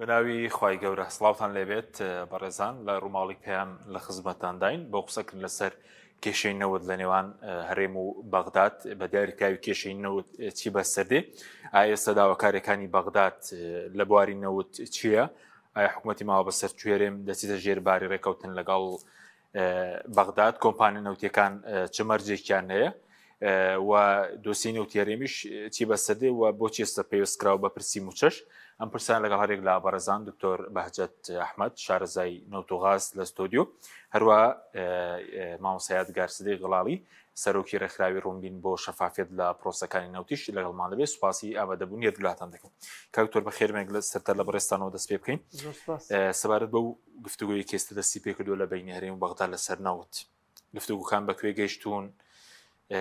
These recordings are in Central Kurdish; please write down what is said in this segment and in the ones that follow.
بەناوی خوای گەورە سڵاوتان لێبێت بەڕێزان لە ڕووماڵی پەیام لە خزمەتانداین بۆ قسەکردن لەسەر کێشەی نەوت لە نێوان هەرێم و بەغداد بە دیاریکراوی کێشەی نەوت چی بەسەردێ ئایا ئێستا داواکاریەکانی بەغداد لە بواری نەوت چییە؟ ئایا حکوومەتی ماوە بەسەر کوێرێم دەچێتە ژێر باری ڕێکەوتن لەگەڵ بەغداد کۆمپانیا نەوتیەکان چ مەرجێکیان هەیە و دۆسی نەوتی هەرێمیش چی بەسەردێ و بۆچی ئێستا پەیوەست کراوە بە پرسی موچەش ئەم پرسیان لەگەڵ هەرێک لە بەڕێزان دکتۆر بەهجەت ئەحمەد شارەزای نەوت و غاز لە ستۆدیۆ هەروە مامۆستا یادگار سدیق غڵاڵی سەرۆکی ڕێکخراوی ڕوونبین بۆ شەفافیەت لە پرۆسەکانی نەوتیش لەگەڵمان دەبێت سوپاسی ئامادەبوونی هەردوولاتان دەکەم کاک دکتۆر بەخێربێن لە سەرتا لە بەڕێزتانەوە دەست پێ بکەین سەبارەت بەو گفتوگۆی کە ئێستا دەستی پێکردووە لە بەینی هەرێم و بەغدا لەسەر نەوت گفتوگۆکان بە کوێ گەیشتوون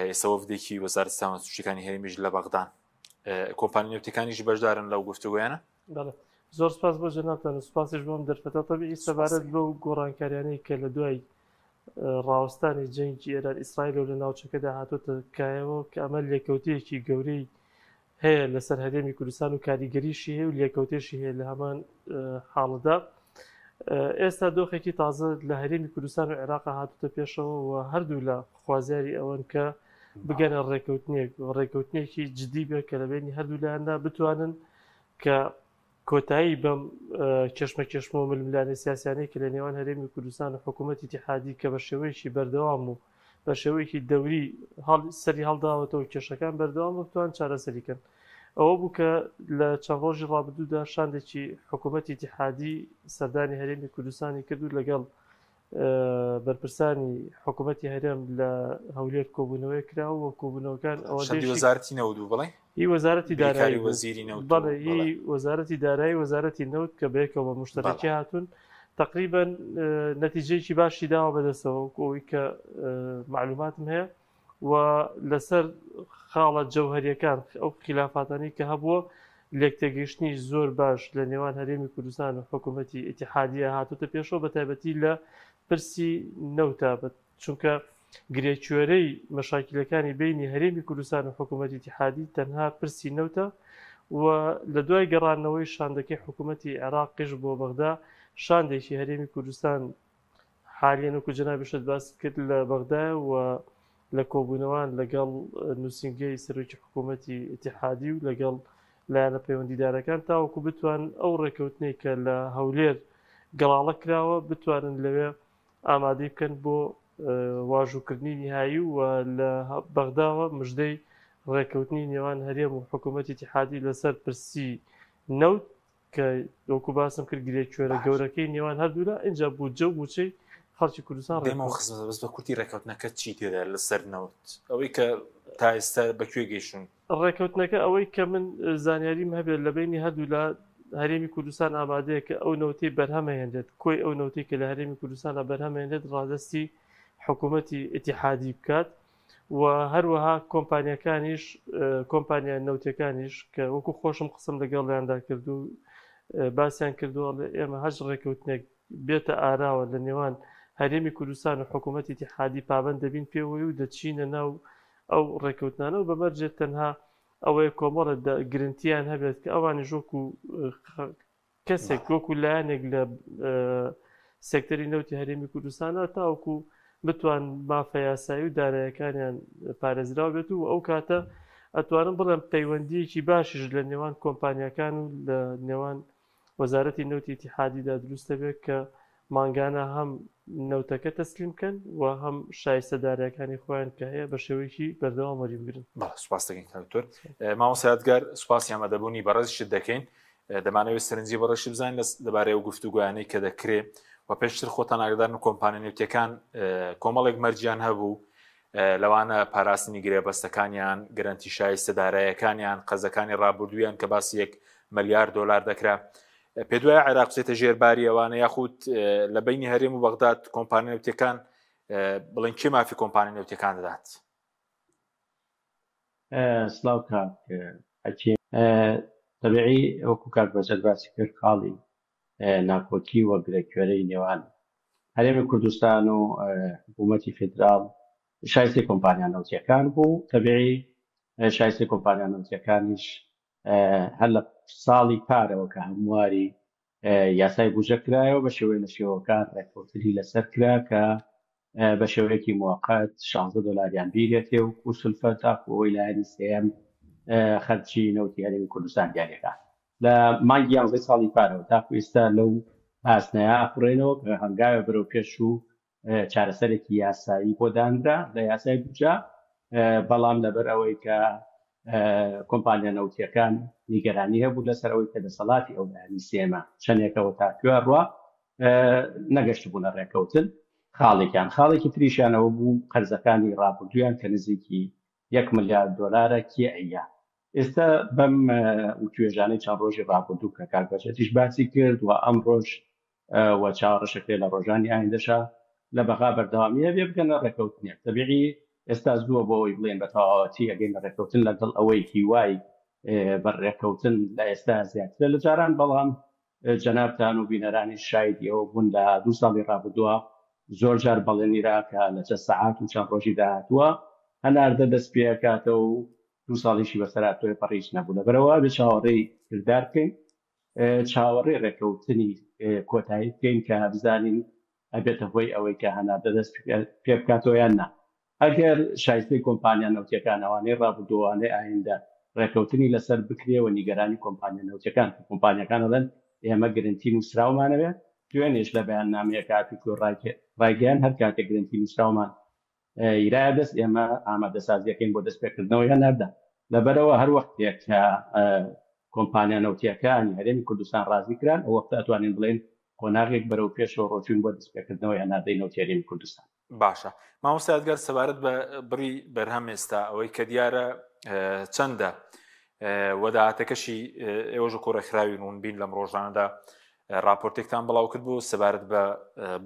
ئێستا وەفدێکی وەزارەتی سامانە سروشتیەکانی هەرێمیش لە بەغدان کۆمپانی نەوتەکانیش بەشدارن لەو گفتوگۆیانە بەڵێ زۆر سپاس بۆ جەنابتان و سپاسیش بۆم دەرفەتە تەبیعی سەبارەت بەو گۆڕانکاریانەی کە لە دوای ڕاوەستانی جەنگی ئێران ئیسرائیل و لە ناوچەکەدا هاتۆتە کایەوە کە ئەمە لێکەوتەیەکی گەورەی هەیە لەسەر هەرێمی کوردستان و کاریگەریشی هەیە و لێکەوتەشی هەیە لە هەمان حاڵدا ئێستا دۆخێکی تازە لە هەرێمی کوردستان و عێراق هاتوتە پێشەوە و هەردوو لە خوازیاری ئەوەن کە بگەنە ڕێکەوتنێک ڕێکەوتنێکی جدی بێت کە لە بینی هەردوو لایەندا بتوانن کە کۆتایی بەم کێشمەکێشمە و ململانێ سیاسیانەی کە لە نێوان هەرێمی کوردستان و حکوومەتی ئیتیحادی کە بە شێوەیەکی بەردەوام و بە شێوەیەکی دەوری سەری هەڵداوەتەوە کێشەکان بەردەوام بتوان چارەسەری کەن. ئەوە بوو کە لە چەند ڕۆژی ڕابردوودا شاندێکی حکوومەتی ئیتیحادی سەردانی هەرێمی کوردستانی کرد و لەگەڵ بەرپرسانی حکوومەتی هەرێم لە هەولێر کۆبوونەوەی کرا و کۆبوونەوەکان ئەوەندەی وەزارەتی نەوت بوو بڵێ هی وەزارەتی دارایی وەزیری نەوت بەڵێ هی وەزارەتی دارایی وەزارەتی نەوت کە بەیەکەوە بە مشتەرەکی هاتوون تقریبا نەتیجەیەکی باشی داوە بەدەستەوە وەکو ئەوەی کە معلوماتم هەیە و لەسەر خاڵە جەوهەریەکان ئەو خلافاتانی کە هەبووە لێکتێگەیشتنی زۆر باش لە نێوان هەرێمی کوردستان و حکوومەتی ئیتیحادیە هاتوتە پێشەوە بە تایبەتی لە پرسی نەوتا چونکە گرێکوێرەی مەشاکیلەکانی بینی هەرێمی کوردستان و حکوومەتی ئیتیحادی تەنها پرسی نەوتە و لە دوای گەڕانەوەی شاندەکەی حکوومەتی عێراقیش بۆ بەغدا شاندێکی هەرێمی کوردستان حالیەن وەکو جەنابیشت باست کرد لە بەغدایە و لە کۆبوونەوان لەگەڵ نووسینگەی سەرۆکی حکوومەتی ئیتیحادی و لەگەڵ لایەنە پەیوەندیدارەکان تاوەکو بتوان ئەو ڕێککەوتنەی کە لە هەولێر گەڵاڵە کراوە بتوانن لەوێ ئامادەی بکەن بۆ واژووکردنی نیهایی و لە بەغداوە مژدەی ڕێککەوتنی نێوان هەرێم و حکوومەتی ئیتیحادی لەسەر پرسی نەوت کە وەکو باسم کرد گرێ کوێرە گەورەکەی نێوان هەردوولا ئینجا بودجە و موچەی خەڵکی کوردستان ڕێمەوە خزمەت بەس بە کورتی ڕێکەوتنەکە چی تێدا لەسەر نەوت ئەوەی کە تا ئێستا بە کوێ گەیشتون؟ ڕێکەوتنەکە ئەوەی کە من زانیاریم هەبێت لە بینی هەردوولا هەرێمی کوردستان ئامادەیە کە ئەو نەوتەی بەرهەمەهێنرێت کۆی ئەو نەوتەی کە لە هەرێمی کوردستانە بەرهەمێنرێت ڕادەستی حکوومەتی ئیتیحادی بکات و هەروەها کۆمپانیاکانیش کۆمپانیا نەوتەکانیش کە وەکو خۆشم قسم لەگەڵیاندا کرد و باسیان کردووە ئێمە هەچ ڕێکەوتنێک بێتە ئاراوە لە نێوان هەرێمی کوردستان و حکوومەتی ئیتیحادی پابەند دەبین پێوەی و دەچینە ناو ئەو ڕێکەوتنانە و بەمەرجێت تەنها ئەوەیە کۆمەڵە گرنتیان هەبێت کە ئەوانیش وەکو کەسێک وەکو لایەنێک لە سێکتەری نەوتی هەرێمی کوردستانە تاوەکو بتوان مافە یاسایی و دارایەکانیان پارێزراو بێت و ئەو کاتە ئەتوانم بڵێم پەیوەندیەکی باشیش لە نێوان کۆمپانیاکان و لە نێوان وەزارەتی نەوتی ئیتیحادیدا دروست دەبێت کە مانگانە هەم نەوتەکە تەسلیم بکەن و هەم شایستە دارایەکانی خۆیان کە هەیە بە شێوەیەکی بەردەوام وەریبگرن. بەڵێ سوپاس دەکەین کاک دکتۆر. مامۆستا یادگار سوپاسی ئامادەبوونی بەڕێزیشت دەکەین. دەمانەوێت سەرنجی بەڕێزیشت بزانین لەبارەی ئەو گفتوگۆیانەی کە دەکرێ و پێشتر خۆتان ئاگادارن کۆمپانیا نەوتیەکان کۆمەڵێک مەرجیان هەبوو لەوانە پاراستنی گرێبەستەکانیان، گرەنتی شایستە دارایەکانیان، قەرزەکانی ڕابردوویان کە باسی یەک ملیار دۆلار دەکرا. پێدوایە عێراق بچێتە ژێر باری ئەوانە یاخود لە بینی هەرێم و بەغداد کۆمپانیا نەوتیەکان بڵێن کێ مافی کۆمپانیا نەوتیەکان دەدات؟ سڵاو کاک حەکیم تەبیعی وەکو کاک بەجەد باسی کرد خاڵی ناکۆکی و گرەکوێرەی نێوان هەرێمی کوردستان و حکوومەتی فیدراڵ شایستەی کۆمپانیا نەوتیەکان بوو تەبیعی شایستەی کۆمپانیا نەوتیەکانیش هەر لە ساڵی پارەوە کە هەمواری. یاسای بودجە کرایەوە بە شێوەیە لە شێوەکان ڕێککەوتنی لەسەر کرا کە بە شێوەیەکی موقت 16 دۆلاریان بیرێتێ و کوسلفە تاکو ئەوەی لایەنی سێیەم خەرجی نەوتی هەرێمی کوردستان دیاریەکە لە مانگی یانزەی ساڵی پارەوە تاکو ئێستا لەو بازنەیە ئەخوڕێنەوە کە هەنگاوێ بەرەو پێش و چارەسەرێکی یاسایی بۆ دانرا لە یاسای بودجە، بەڵام لەبەر ئەوەی کە کۆمپانیا نەوتیەکان نیگەرانی هەبوو لەسەر ئەوەی کە دەسەڵاتی ئەو لایەنی سێمە چەندێکەوە تا کوێ ڕوا نەگەشتبوونە ڕێکەوتن. خاڵێکیان خاڵێکی تریشیانەوە بوو قەرزەکانی ڕابردوویان کە نزیکی یەک ملیار دۆلارە کێ ئەیە ئێستا بەم وتوێژانەی چەند ڕۆژی ڕابردوو کە کاک بەجەتیش باسی کرد و ئەمڕۆش و چاوەڕێشەکرێ لە ڕۆژانی ئایندەشا لە بەغا بەردەوامی هەبێ بگەنە ڕێکەوتنێک. تەبیعی ئێستا زووە بۆ ئەوەی بڵێین بە تەواوەتی ئەگەینە ڕێکەوتن لەگەڵ ئەوەی هیوای بە ڕێکەوتن لە ئێستا زیاترە لە جاران بەڵام جەنابتان و بینەرانیش شایدی ئەوە بوون لە دوو ساڵی ڕابردووە زۆر جار بەڵێنیرا کە لە چەند سەعات و چەند ڕۆژی داهاتووە هەناردە دەست پێکاتەوە و دوو ساڵیشی بەسەرا تێپەڕیش نەبوو لەبەرئەوە ئەبێ چاوەڕێی کردار بکەین چاوەڕێی ڕێکەوتنی کۆتایی بکەین کە بزانین ئەبێتە هۆی ئەوەی کە هەناردە دەست پێ بکاتەوە یان نا. ئەگەر شایستەی کۆمپانیا نەوتیەکان ئەوانەی ڕابردوو ئەوانەی ئایندە ڕێکەوتنی لەسەر بکرێ و نیگەرانی کۆمپانیا نەوتیەکان کە کۆمپانیاکان ئەڵێن ئێمە گرنتی نووسراومانەوێ دوێنێش لە بەیاننامەیەکا ئەپیکۆ ڕایگەیاند هەر کاتێک گرنتی نووسراومان گیرایە دەست ئێمە ئامادەسازیەکەین بۆ دەستپێکردنەوەی هەناردە. لەبەرئەوە هەر وەختێک کە کۆمپانیا نەوتیەکانی هەرێمی کوردستان ڕازی کران ئەو وەختە ئەتوانین بڵێین قۆناغێک بەرەو پێشەوە ڕۆچوین بۆ دەستپێکردنەوەی هەناردەی نەوتی هەرێمی کوردستان. باشە مامۆستا یادگار سەبارەت بە بڕی بەرهەم ئێستا ئەوەی کە دیارە چەندە و داهاتەکەشی ئێوەش وەکو ڕێکخراوی ڕوونبین لەم ڕۆژانەدا راپۆرتێکتان بڵاو کرد بۆ سەبارەت بە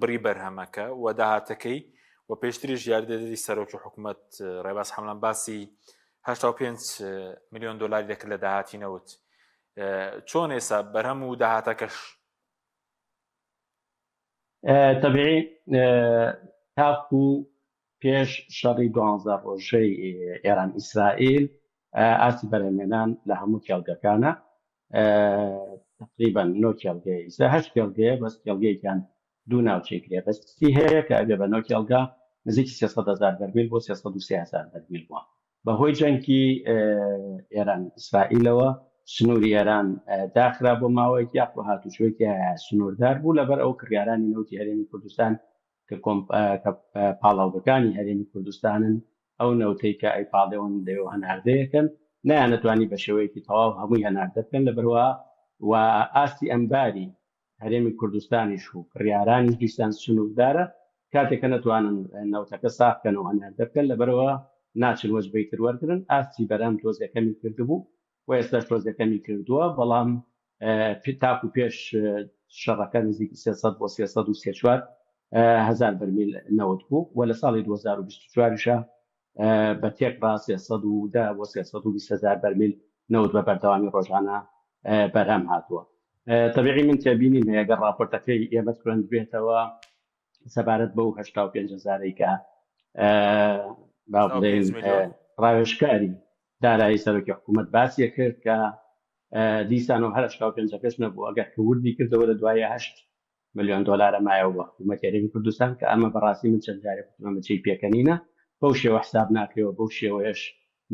بڕی بەرهەمەکە و داهاتەکەی و پێشتریش یاریدەدەری سەرۆکی حکوومەت ڕێباز حەملان باسی 85 میلیۆن دلاری دەکرد لە داهاتی نەوت چۆن ئێسا بەرهەم و داهاتەکەش تەبیعی تاکو پێش شەڕی دوانزە ڕۆژەی ئێران ئیسرائیل ئاستی بەرهەمهێنان لە هەموو کێڵگەکانە تقریبا نۆ کێڵگەیە ئیستا هەشت کێڵگەیە بەس کێڵگەیەکیان دوو ناوچەی گرێبەستی هەیە کە ئەبێ بە نۆ کێڵگە نزیکی 300 هەزار بەرمیل بۆ 303 هەزار بەرمیل بووە بەهۆی جەنگی ئێران ئیسرائیلەوە سنووری ئێران داخرا بۆ ماوەیەک یاخۆ هاتوچۆی تیایا سنووردار بوو لەبەر ئەو کڕیارانی نەوتی هەرێمی کوردستان کە کە پاڵاوگەکانی هەرێمی کوردستانن ئەو نەوتەی کە ئەیپاڵێون لەوێ هەناردەیەکەن نەیانەتوانی بە شێوەیەکی تەواو هەمووی هەناردە بکەن لەبەروا و ئاستی ئەمباری هەرێمی کوردستانیش و کڕیارانیش دیسان سنووردارە کاتێک کە نەتوانن نەوتەکە ساغ کەن و هەناردە بکەن لەبەرئەوە ناچن وەجبەی تر وەرگرن ئاستی بەرهەم تۆزێ کەمی کردبوو و ئێستاش تۆزێ کەمی کردووە بەڵام تاکو پێش شەڕەکە نزیکی 300 بۆ 334 هەزار بەرمیل نەوت بوو و لە ساڵی 2024 یشا بە تێکڕا 310 بۆ 320 هەزار بەرمیل نەوت بە بەردەوامی ڕۆژانە بەرهەم هاتووە. تەبیعی من تێبینیم هەیە گەر ڕاپۆرتەکەی ئێمەت خوێندبێتەوە سەبارەت بەو 85 هەزارەی کە با بڵێین ڕاوێژکاری دارایی سەرۆکی حکوومەت باسی کرد کە دیسانەوە هەر 85ەکەش نەبوو ئەگەر کە وردی کردەوە لە دوای هەشت ملیۆن دۆلارە مایەوە بۆ حکوومەتی هەرێمی کوردستان کە ئەمە بەڕاستی من چەند جارێک گوتم ئەمە جێی پێکەنینە بەو شێوە حساب ناکرێ و بەو شێوەیەش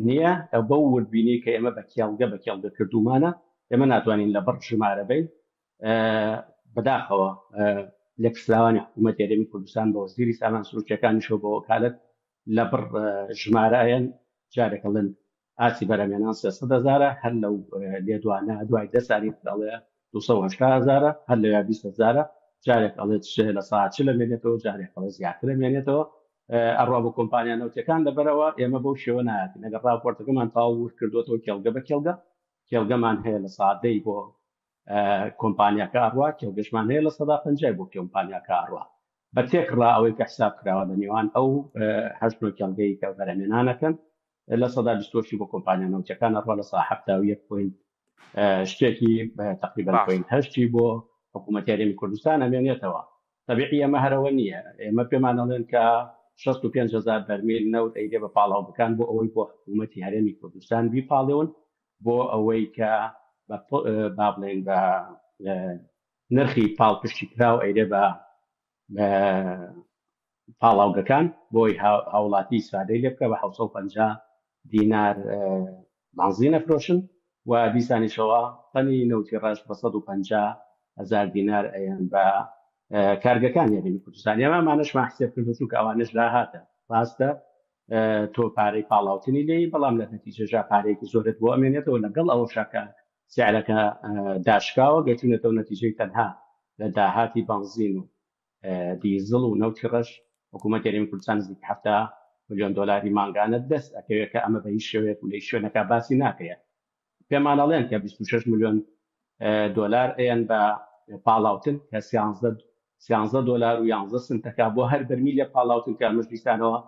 نییە بەو وردبینی کە ئێمە بە کێڵگە بە کێڵگە کردوومانە ئێمە ناتوانین لە بڕ ژمارە بین بەداخەوە لێپرسراوانی حکوومەتی هەرێمی کوردستان بە وەزیری سامان سروشتیەکانیشەوە بە وەکالەت لە بڕ ژمارەیان جارێک ئەڵێن ئاستی بەرهەمهێنان 300 هەزارە هەر لەو لێدوانە دوای دە ساری تر ئەڵێ 280 هەزارە هەر لەویا 20 هەزارە جارێک ئەڵێ لە سا چل ئەمێنێتەوە جارێک ئەڵێ زیاتر ئەمێنێتەوە ئەڕوا بۆ کۆمپانیا نەوتیەکان لەبەرەوە ئێمە بەو شێوە نایەتین ئەگەر ڕاپۆرتەکەمان تەواو ورد کردووەتەوە کێڵگە بە کێڵگە کێڵگەمان هەیە لە سادەی بۆ کۆمپانیاکە ئەڕوا کێڵگەشمان هەیە لە سەدا پەنجای بۆ کۆمپانیاکە ئەڕوا بە تێکڕا ئەوەی کە حساب کراوە لە نێوان ئەو هەشت نۆ کێڵگەی کە بەرهەمێنانەکەن لە سەدا بیستۆشی بۆ کۆمپانیا نەوتیەکان ئەڕوا لە سا 71 point شتێکی تقریبا point هەشتی بۆ حکوومەتی هەرێمی کوردستان ئەمێنێتەوە تەبیعی ئەمە هەرەوە نییە ئێمە پێمان ئەڵێن کە 65 هزار بەرمیل نەوت ئەیدێ بە پاڵاوگەکان بۆ ئەوەی بۆ حکوومەتی هەرێمی کوردستان بیپاڵێون بۆ ئەوەی کە با بڵێن بە. نرخی پاڵپشتی کراو ئەیرێ بە پاڵاوگەکان بۆی هاوڵاتی ئیسفادەی لێ بکە بە 750 دینار بانزین ئەفرۆشن و دیسانیشەوە تەنی نەوتی ڕەش بە 150 هەزار دینار ئەیەن بە کارگەکانی هەرێمی کوردستان. ئێمە ئەمانەشمان حسێب کردو چونکە ئەوانەش داهاتە ڕاستە تۆ پارەی پاڵاوتنی لێی بەڵام لە نەتیجەشا پارەیەکی زۆرت بۆ ئەمێنێتەوە لەگەڵ ئەوەشا کە سعرەکە داشکاوە گەچوونەتەوە نەتیجەی تەنها لە داهاتی بەنزین و دیزڵ و نەوتی ڕەش حکوومەت هەرێمی کوردستان نزیک 70 ملیۆن دۆلاری مانگانە دەست ئەکەوێت کە ئەمە بە هیچ شێوەیەک و لە هیچ شوێنەکە باسی ناکرێت. پێمان ئەڵێن کە 26 ملیۆن دۆلار ئەیەن بە پاڵاوتن کە 13 دۆلار و 11 سنتەکە بۆ هەر بەرمیلێک پاڵاوتن کە ئەمەش دیسانەوە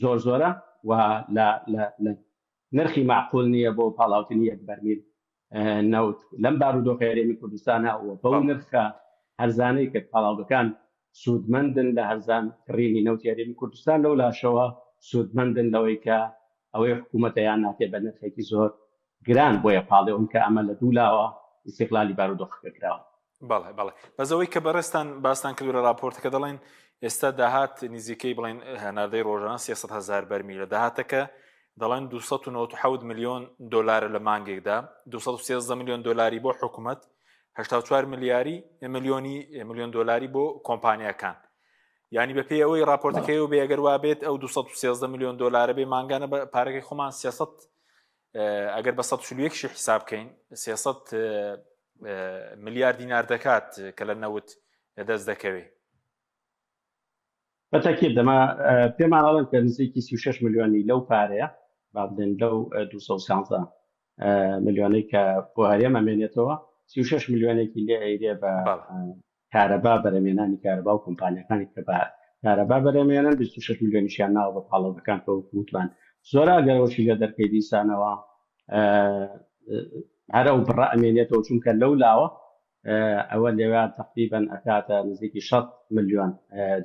زۆر زۆرە و لە نرخی مەعقول نییە بۆ پاڵاوتنی یەک بەرمیل نەوت لەم بارودۆخی هەرێمی کوردستانە و بەو نرخە هەرزانەی کە پاڵاوگەکان سوودمەندن لە هەرزان کڕینی نەوتی هەرێمی کوردستان لەو لاشەوە سوودمەندن لەوەی کە ئەوەی حکوومەتە یان ناتێ بە نرخێکی زۆر گران بۆیە پاڵێون کە ئەمە لە دوو لاوە ئیستیغلالی بارودۆخەکە کراوە. بەڵێ بەڵێ بەس ئەوەی کە بەڕێزتان باستان کردو لە راپۆرتەکە دەڵێن ئێستا داهات نزیکەی بڵێن هەناردەی ڕۆژانە 300 هزار بەرمیلە داهاتەکە دەڵێن 297 میلیۆن دلارە لە مانگێکدا 213 میلیۆن دلاری بۆ حکوومەت 84 ملیاری ملیۆنی میلیۆن دلاری بۆ کۆمپانیاکان ینی بە پێی ئەوەی راپۆرتەکەی و بێگەر وا بێت ئەو 213 میلیۆن دلارە بێ مانگانە بە پارەکەی خۆمان 300 ئەگەر بە 141 شی حیساب بکەین 300 ملیار دینار دەکات کە لە نەوت دەست دەکەوێ. بەتەکید دەما پێمان ئەڵێن کە نزیکی 36 ملیۆنی لەو پارەیە با بڵێن لەو 213 ملیۆنەی کە بۆ هەرێم ئەمێنێتەوە 36 ملیۆنێکی لێ ئەیرێ بە کارەبا بەرەمێنانی کارەبا و کۆمپانیاکانی کە بە کارەبا بەرەمێنن 26 ملیۆنیشیان ناوە بە پاڵەوگەکان کە وەکو وتمان زۆرە ئەگەر ئەوەشی لێ دەرکەی دیسانەوە هەر ئەو بڕە ئەمێنێتەوە چونکە لەو لاوە ئەوە لەوێ تقریبا ئەکاتە نزیکی 6 ملیۆن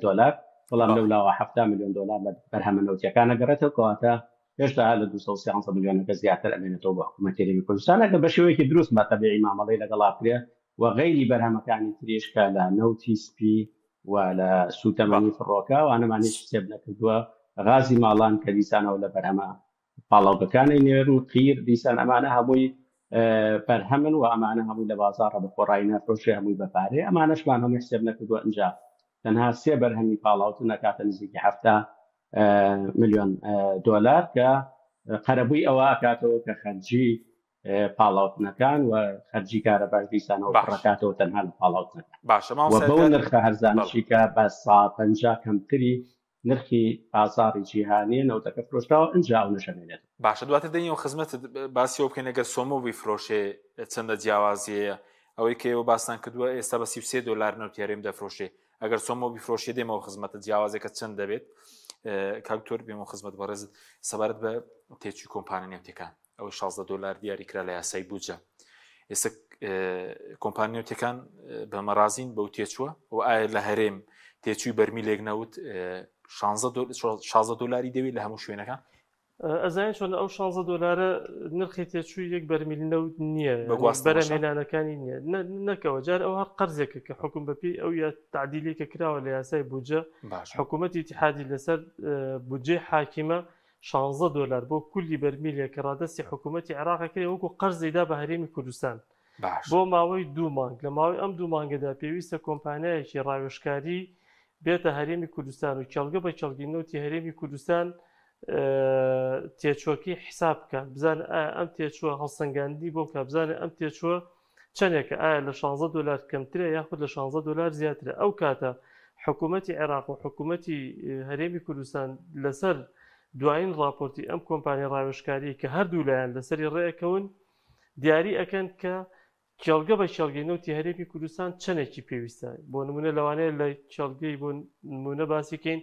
دۆلار بەڵام لەو لاوە 70 ملیۆن دۆلار لە بەرهەمە نەوتیەکان ئەگەڕێتەوە کەواتە هێشتا لە 213 ملیۆنەکە زیاتر ئەمێنێتەوە بۆ حکوومەتی هەرێمی کوردستان ئەگەر بە شێوەیەکی دروست بە تەبیعی مامەڵەی لەگەڵا بکرێ و غەیری بەرهەمەکانی تریش کە لە نەوتی سپی و لە سووتەمەنی فڕۆکە وانەمان هیچ حسێب نەکردووە غازی ماڵان کە دیسانەوە لە بەرهەمە پاڵاوگەکانی نێرن قیر دیسان ئەمانە هەمووی بەرهەمن و ئەمانە هەمووی لە بازاڕە بە خۆڕایی نافرۆشێ هەمووی بە پارەیە ئەمانەشمان هەمووی حسێب نەکردووە ئینجا تەنها سێ بەرهەمی پاڵاوتن ئەکاتە نزیکی 70 ملیۆن دۆلار کە قەرەبووی ئەوە ئەکاتەوە کە خەرجی پاڵاوتنەکان و خەرجی کارەباش دیسانەوە پڕەکاتەوە تەنها لە پاڵاوتنەکان باشە و بەو نرخە هەرزانەشی کە بە 50 کەمتری نرخی بازاڕی جیهانیە نەوتەکە فرۆشراوە ئنجا ئەو نەشەمێنێت. باشە دواتر دێینەوە خزمەتت باسی ئەوە بکەین ئەگەر سۆمۆ بیفرۆشێ چەندە جیاوازی هەیە ئەوەی کە ئێوە باستان کردووە ئێستا بە 33 دۆلار نەوتی هەرێم دەفرۆشێ ئەگەر سۆمۆ بیفرۆشێ دێمەوە خزمەتە جیاوازێکە چەند دەبێت کاک تۆر بێمەوە خزمەت بەڕێزت سەبارەت بە تێچووی کۆمپانیا نەوتەکان ئەوەی 16 دۆلار دیاری کرا لە یاسای بودجە ئێستا کۆمپانیا نەوتەکان بەمە ڕازین بەو تێچووە و ئایا لە هەرێم تێچووی بەرمیلێک نەوت 16 دۆلاری دەوێت لە هەموو شوێنەکان ئەزانین چۆن ئەو 16 دۆلارە نرخی تێچووی یەک بەرمیل نەوت نییە بەرەمێنانەکانی نییە نەکەوە جار ئەو هەر قەرزێکە کە حکوم بەپی ئەو یا تعدیلێکە کراوە لە یاسای بودجە حکوومەتی ئیتحادی لەسەر بودجەی حاکیمە شانزە دۆلار بۆ کولی بەرمیلێک کە ڕادەستی حکوومەتی عێراق ئەکرێ وەکو قەرزی دا بە هەرێمی کوردستان باش. بۆ ماوەی دوو مانگ لە ماوەی ئەم دوو مانگەدا پێویستە کۆمپانیایەکی ڕاوێژکاری بێتە هەرێمی کوردستان و کێڵگە بە کێڵگەی نەوتی هەرێمی کوردستان تێچووەکەی حساب بکات بزانێت ئایا ئەم تێچووە هەڵسەنگاندنی بۆ بکات بزانێت ئەم تێچووە چەندێکە ئایا لە 16 دۆلار کەمترە یاخود لە 16 دۆلار زیاترە ئەو کاتە حکوومەتی عێراق و حکوومەتی هەرێمی کوردستان لەسەر دوایین ڕاپۆرتی ئەم کۆمپانیا ڕاوێژکاریە کە هەردوو لایەن لەسەری ڕێکەون دیاری ئەکەن کە کێڵگە بە کێڵگەی نەوتی هەرێمی کوردستان چەندێکی پێویستە بۆ نمونە لەوانەیە لە کێڵگەی بۆ نمونە باسی کەین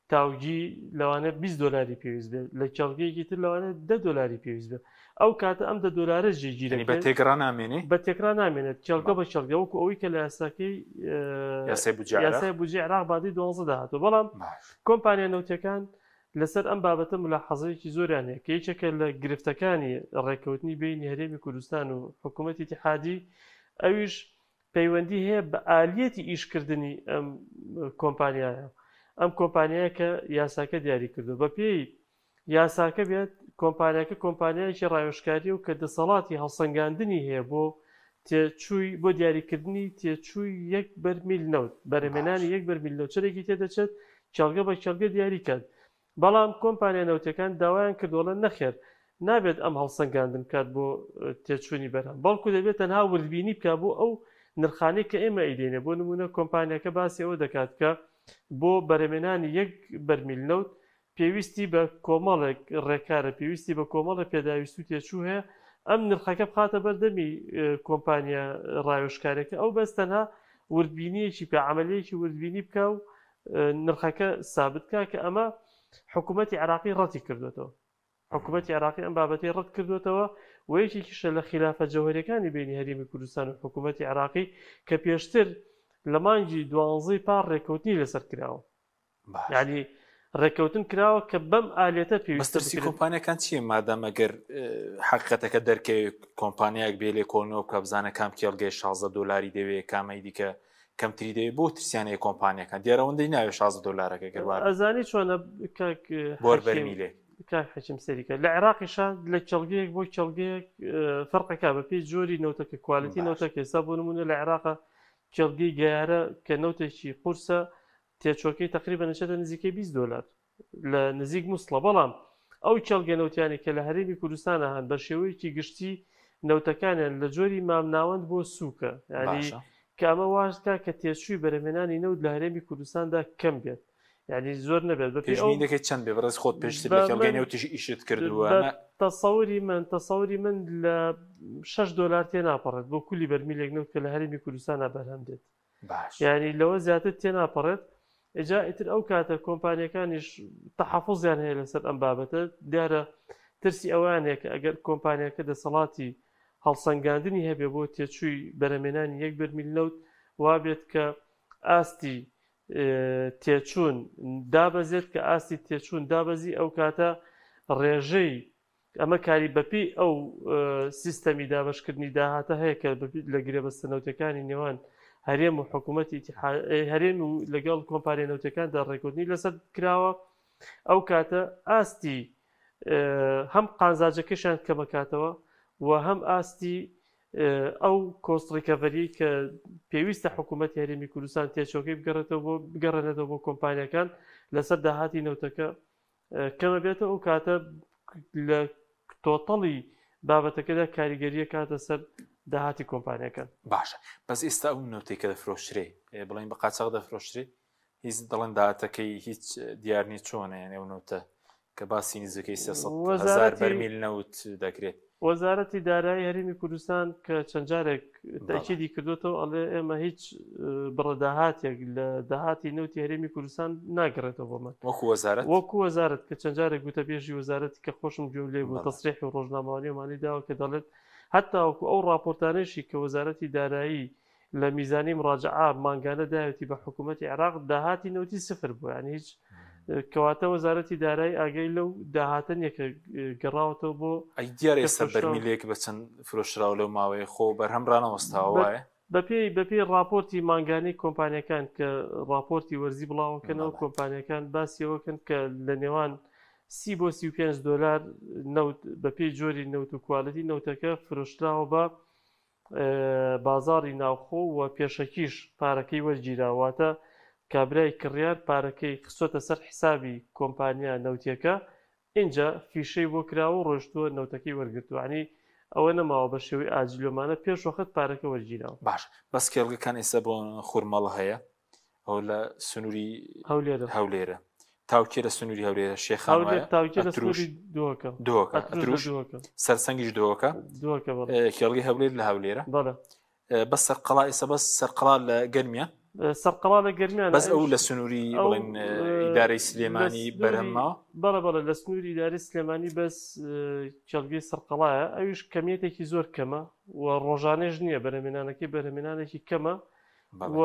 تاوگی لەوانە 20 دلاری پێویست بێت لە کێڵگەیەکی تر لەوانە 10 دلاری پێویست بێت ئەو کاتە ئەم دە دلارە جێگیرە بە تێکرا نامێنێ بە تێکرا نامێنێت کێڵگە بە کێڵگە وەکو ئەوەی کە لە یاساکەی یاسای بودجەی عێراق مادەی 12 داهاتوە بەڵام کۆمپانیا نەوتەکان لەسەر ئەم بابەتە مولاحەزەیەکی زۆریان هەیە کە یەکێکە لە گرفتەکانی ڕێککەوتنی بەینی هەرێمی کوردستان و حکوومەتی ئیتیحادی ئەویش پەیوەندی هەیە بە ئالیەتی ئیشکردنی ئەم کۆمپانیایە ئەم کۆمپانیایە کە یاساکە دیاری کردو بە پێی یاساکە بێت کۆمپانیاکە کۆمپانیایەکی ڕاوێژکاری و کە دەسەڵاتی هەڵسەنگاندنی هەیە بۆ تێچووی بۆ دیاریکردنی تێچووی یەک بەرمیل نەوت بەرهەمێنانی یەک بەرمیل نەوت چەندێکی تێدەچێت کێڵگە بە کێڵگە دیاری کات بەڵام کۆمپانیا نەوتیەکان داوایان کردووە ئەڵێن نەخێر نابێت ئەم هەڵسەنگاندن بکات بۆ تێچوونی بەرهەم بەڵکو دەبێت تەنها وردبینی بکات بۆ ئەو نرخانەی کە ئێمە ئەیدەینێ بۆ نمونە کۆمپانیاکە باسی ئەوە دەکات کە بۆ بەرهەمێنانی یەک بەرمیل نەوت پێویستی بە کۆمەڵێک ڕێکارە پێویستی بە کۆمەڵێک پێداویست و تێچوو هەیە ئەم نرخەکە بخاتە بەردەمی کۆمپانیا ڕاوێژکارەکە ئەو بەس تەنها وردبینیەکی بکە عملیەکی وردبینی بکە و نرخەکە سابت کا کە ئەمە حکوومەتی عراقی ڕەتی کردوێتەوە حکوومەتی عراقی ئەم بابەتی ڕەت کردوێتەوە و یەکێکیشە لە خلافە جەوهریەکانی بینی هەرێمی کوردستان و حکوومەتی عراقی کە پێشتر لە مانگی دوانزەی پار ڕێککەوتنی لەسەر کراوە ینی ڕێککەوتن کراوە کە بەم ئالێتە پێویستە کۆمپانیەکان چییە مادەم ئەگەر حقیقەتەکە دەرکەوێت کۆمپانیایەک بێ لێکۆڵنەوە بکە بزانە کام کێڵگەی 16 دلاری دەوێت کامەی دیکە کەمتری دەوێت بۆ ترسیان هەیە کۆمپانیەکان دیارە ئەوەندەی ناوێت 16 دۆلارەکە گەر وا ئەزانی چۆنە کاک بۆر بەرمیلێک کاک حەکیم سەریکە لە عێراقیشا لە کێڵگەیەک بۆ کێڵگەیەک فەرقەکە بە پێی جۆری نەوتەکە quality نەوتەکە ئێستا بۆ نمونە لە عێراقا کێڵگەی گەیارە کە نەوتێکی قورسە تێچۆکەی تقریبا نەچێتە نزیکەی 20 دۆلار لە نزیک موسڵە، بەڵام ئەو کێڵگە نەوتیانەی کە لە هەرێمی کوردستانا هەن بە شێوەیەکی گشتی نەوتەکانیان لە جۆری مامناوەند بۆ سووکە یانی کە ئەمە واش دەکات کە تێچووی بەرهەمهێنانی نەوت لە هەرێمی کوردستاندا کەم بێت یانی زۆر نەبێت بە پێی دەکەی چەند بێ بەڕێز خۆت پێشتر لە کێڵگەی نەوتیش ئیشت کردووە تەسەوری من تەسەوری من لە 6 دۆلار تێناپەڕێت بۆ کولی بەرمیلێک نەوت کە لە هەرێمی کوردستانا بەرهەم دێت باش یانی لەوە زیاتر تێناپەڕێت ئجا ئیتر ئەو کاتە کۆمپانیەکانیش تەحەفوزیان هەیە لەسەر ئەم بابەتە دیارە ترسی ئەویان هەیە کە ئەگەر کۆمپانیاکە دەسەڵاتی هەڵسەنگاندنی هەبێ بۆ تێچووی بەرەمێنانی یەک بەرمیل نەوت وابێت کە ئاستی تێچوون دابەزێت کە ئاستی تێچوون دابەزی ئەو کاتە ڕێژەی ئەمە کاری بەپێی ئەو سیستەمی دابەشکردنی داهاتە هەیە کە لە گرێبەستە نەوتەکانی نێوان هەرێم و حکوومەتی هەرێم و لەگەڵ کۆمپانیا نەوتەکاندا ڕێکوتنی لەسەر کراوە ئەو کاتە ئاستی هەم قانزاجەکەشیان کەمەکاتەوە و هەم ئاستی ئەو cost recovery کە پێویستە حکوومەت هەرێمی کوردستان تێچۆکەی بگەڕێتەوە بۆ بگەڕێنێتەوە بۆ کۆمپانیەکان لەسەر داهاتی نەوتەکە کەمە بێتەوە ئەو کاتە لە تۆتەڵی بابەتەکەدا کاریگەریە کاتە سەر داهاتی کۆمپانیەکان. باشە بەس ئێستا ئەو نەوتەی کە دەفرۆشرێ بڵێن بە قاچاغ دەفرۆشرێ هیچ دەڵێن داهاتەکەی هیچ دیار نیە چۆنە یعنی ئەو نەوتە کە باسی نزیکەی 300 هەزار بەرمیل نەوت دەکرێت. وەزارەتی دارایی هەرێمی کوردستان کە چەند جارێک تەئکیدی کردوێتەوە ئەڵێ ئێمە هیچ بڕە داهاتێک لە داهاتی نەوتی هەرێمی کوردستان ناگەڕێتەوە بۆمان وەکو وەزارەت وەکو وەزارەت کە چەند جارێک گوتەبێژی وەزارەتی کە خۆشم گوێم لێ بوو تەسریح و ڕۆژنامەوانیمانی داوە کە دەڵێت هەتا وەکو ئەو ڕاپۆرتانەیشی کە وەزارەتی دارایی لە میزانی مراجعە مانگانە داوێتی بە حکوومەتی عێراق داهاتی نەوتی سفر بوو یعنی هیچ کەواتە وەزارەتی دارایی ئاگای لەو داهاتە نییە کە گەڕاوەتەوە بۆ ئەی دیارە ئێستا بەرمیلێک بە چەند فرۆشراوە لەو ماوەیە خۆ بەرهەم ڕانەوەستاوە وایە؟ بەپێی بەپێی ڕاپۆرتی مانگانەی کۆمپانیەکان کە ڕاپۆرتی وەرزی بڵاوەکەنەوە کۆمپانیەکان باسیەوەکەن کە لە نێوان سی بۆ 35 دلار نەوت بەپێی جۆری نەوت و quality نەوتەکە فرۆشراوە بە بازاڕی ناوخۆ و پێشەکیش پارەکەی وەرگیرا، واتە کابرای کڕیار پارەکەی خستۆتە سەر حسابی کۆمپانیا نەوتیەکە ئینجا فیشەی بۆ کراوە و ڕۆیشتووە نەوتەکەی وەرگرتووە یانی ئەوە نەماوە بە شێوەی ئاجلۆمانە پێش وەخت پارەکە وەرگیراوە. باشە بەس کێڵگەکان ئێستا بۆ خورمەڵە هەیە ئەو لە سنووری هەولێرە هەولێرە تاوکێ لە سنووری هەولێرە شێخان وایە؟ تاوکێ لە سنووری دهۆکە دهۆکە ئەتروش سەرسەنگیش دهۆکە دهۆکە کێڵگەی هەولێر لە هەولێرە بەڵێ بەس سەرقەڵا ئێستا بەس سەرقەڵا لە گەرمیان سەرقەڵا لە گەرمیان بەس ئەو لە سنووری بڵێن ئیدارەی سلێمانی بەرهەمماوە بەڵێ بەڵێ لە سنووری ئیدارەی سلێمانی بەس کێڵگەی سەرقەڵایە ئەویش کەمیەتێکی زۆر کەمە و ڕۆژانەش نییە بەرهەمێنانەکەی بەرهەمێنانێکی کەمە و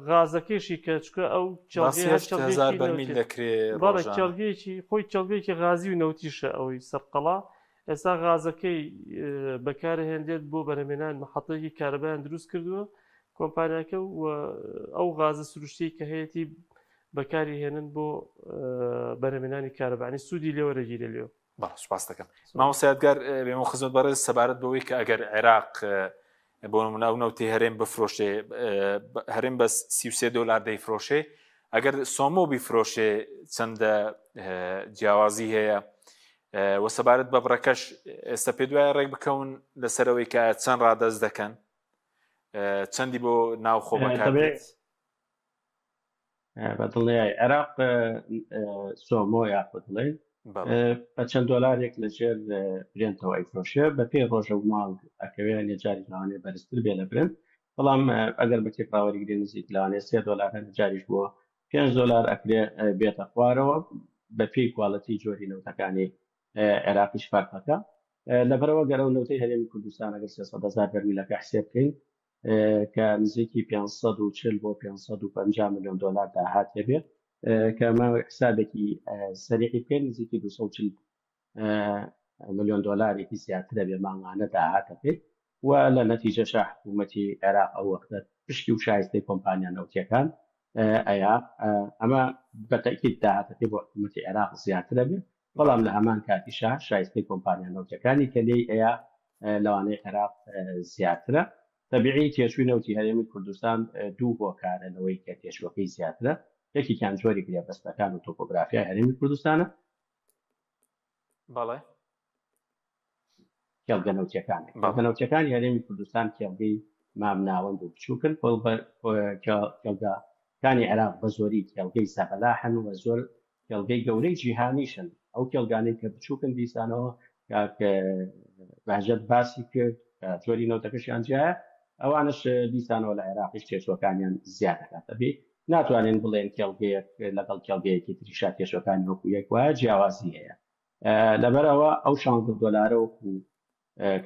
غازەکەیشی کە چکە ئەو کێڵگەیەکی بەرمیل دەکرێ بەڵێ کێڵگەیەکی خۆی کێڵگەیەکی غازی و نەوتیشە ئەوەی سەرقەڵا ئێستا غازەکەی بەکارهێنرێت بۆ بەرهەمێنان محەتەیەکی کارەبایان دروست کردووە. کۆمپانیاکە و ئەو غازە سروشتی کە هەیەی بەکاری هێنن بۆ بەرهەمێنانی کارەبانی سوودی لێوەرەگیرە لێو. بەڵێ سوپاس دەکەم مامۆستا یادگار بێمە خزمەت بەڕێز سەبارەت بەوەی کە ئەگەر عێراق بۆ نمونە ئەو نەوتی هەرێم بفرۆشێ هەرێم بە 33 دلار دەیفرۆشێ ئەگەر سۆمۆ بیفرۆشێ چەندە جیاوازی هەیە وە سەبارەت بە بڕەکەش ئێستا پێ دوایە ڕێک بکەون لەسەرەوەی کە چەند ڕادەست دەکەن چەندی بۆ ناوخۆ بەکاربێت؟ بە دڵنیای عێراق سۆمۆ یاخود بڵێ بە چەند دۆلارێک لە ژێر برێنتەوە ئەیفرۆشێ بە پێی ڕۆژە و مانگ ئەکەوێ نێ جاری لەوانەیە بەرزتر بێ لە برنت بەڵام ئەگەر بە تێکڕاوەریگرێ نزیک لەوانەیە 3 دۆلار هەندە جاریش بۆ 5 دۆلار ئەکرێ بێتە خوارەوە بە پێی quality جۆری نەوتەکانی عێراقیش فەرقەکە لەبەرەوە گەرەو نەوتەی هەرێمی کوردستان ئەگەر 300 هزار بەرمیلەکە حسێب بکەین کە نزیکی 540 بۆ 550 ملیۆن دۆلار داهات هەبێ کە ئەمە حسابێکی سەریعی بکەین نزیکی 240 ملیۆن دۆلارێکی زیاترە بێ مانگانە داهاتەکەی و لە نەتیجەشا حکوومەتی عێراق ئەو وەختە پشکی و شایستەی کۆمپانیا نەوتیەکان ئەیا ئەمە بە تەئکید داهاتەکەی بۆ حکوومەتی عێراق زیاترە بێ بەڵام لە هەمان کاتیشا شایستەی کۆمپانیا نەوتەکانی کە لێی ئەیا لەوانەی عێراق زیاترە. تەبیعی تێچووی نەوتی هەرێمی کوردستان دوو هۆکارە لەوەی کە تێچووەکەی زیاترە، یەکێکیان جۆری گرێبەستەکان و تۆپۆگرافیای هەرێمی کوردستانە. بەڵێ. کێڵگە نەوتیەکان کێڵگە نەوتیەکانی هەرێمی کوردستان کێڵگەی مامناوەند و بچووکن کێڵگەکانی عێراق بە زۆری کێڵگەی زەبەلاحن و زۆر کێڵگەی گەورەی جیهانیشن ئەو کێڵگانەی کە بچووکن دیسانەوە کاک بەهجەت باسی کرد کە جۆری نەوتەکەشیان جیایە ئەوانش دیسانەوە لە عێراقیش تێچووەکانیان زیاد دەکات ئەبێ ناتوانین بڵێن کێڵگەیەک لەگەڵ کێڵگەیەکی تریشا تێچووەکانی وەکو یەک وایە جیاوازی هەیە لەبەرئەوە ئەو شانزدە دۆلارە وەکو